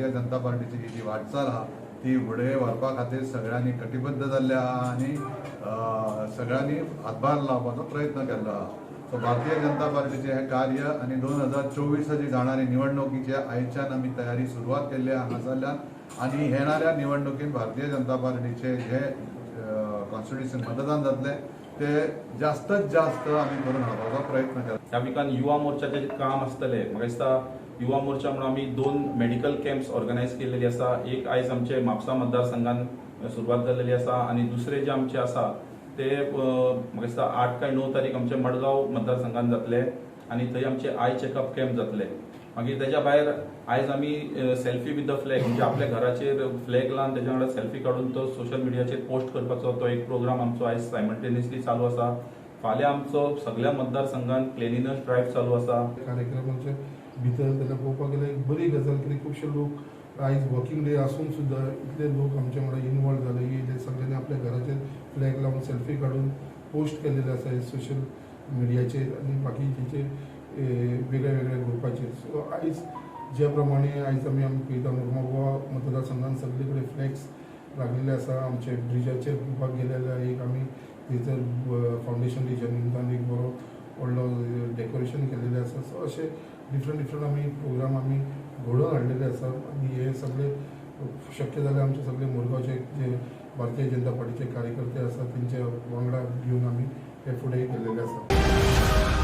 भारतीय जनता पार्टीची ही जी वाटचाल आहा ती फुडें व्हरपा खातीर सगळ्यांनी कटिबद्ध जाल्ले आहा आनी सगळ्यांनी हातभार लावपाचो प्रयत्न केल्लो आहा. सो भारतीय जनता पार्टीचें हें कार्य आनी 2024ची जाणारी निवडणुकीचे आयच्यान आमी तयारी सुरवात केल्ली आहा हांगासरल्यान आनी येणाऱ्या निवडणुकीन भारतीय जनता पार्टीचे जे कॉन्स्टिट्युशन मतदान जातलें ते जास्तत जास्त आमी करून हाडपाचो प्रयत्न केला. ह्या विकान युवा मोर्चाचें काम आसतलें. म्हाका दिसता युवा मोर्चा म्हणून आमी दोन मेडिकल कॅम्प्स ऑर्गनायज केलेली आसा. एक आयज आमचे म्हापसा मतदारसंघान सुरवात जाल्लेली आसा आनी दुसरे जे आमचे आसा ते म्हाका दिसता 8 काय 9 तारीख आमचे मडगांव मतदारसंघान जातले आनी थंय आमचे आय चॅकअप कॅम्प जातले. मागीर तेज्या भायर आयज आमी सेल्फी विथ the flag, म्हणजे आपल्या घराचेर फ्लॅग लावन तेज्या वांगडा सेल्फी काडून तो सोशल मिडियाचेर पोस्ट करपाचो तो एक प्रोग्राम आमचो आयज सायमल्टेनियसली चालू आसा. फाल्यां आमचो सगळ्या मतदारसंघात क्लिनिनस ड्रायव्ह चालू आसा. कार्यक्रमाच्या भितर जाल्यार पळोवपाक गेल्यार एक बरी गजाल कितें, खुबशे लोक आयज वर्किंग डे आसून सुद्दां इतले लोक आमच्या वांगडा इनवॉल्व जाले, येयले. सगळ्यांनी आपल्या घराचेर फ्लॅग लावन सेल्फी काडून पोस्ट केलेले आसा सोशल मिडियाचेर आनी बाकीचे वेगळ्या वेगळ्या ग्रुपाचेर. सो आयज ज्या प्रमाणे आयज आमी पळयता, मुरगांव मतदारसंघात सगळे कडेन फ्लॅग्स लागलेले आसा. आमचे ब्रिजाचेर पळोवपाक गेले जाल्यार एक आमी थंयसर फावंडेशन डेच्या निमतान एक बरो व्हडलो डेकोरेशन केलेलें आसा. सो अशे डिफरंट डिफरंट आमी प्रोग्राम आमी घडोवन हाडलेले आसा आनी हे सगळे शक्य जाल्यार आमचे सगळे मुरगांवचे जे भारतीय जनता पार्टीचे कार्यकर्ते आसा, तेंच्या वांगडा घेवन आमी हे फुडें गेल्लेले आसा.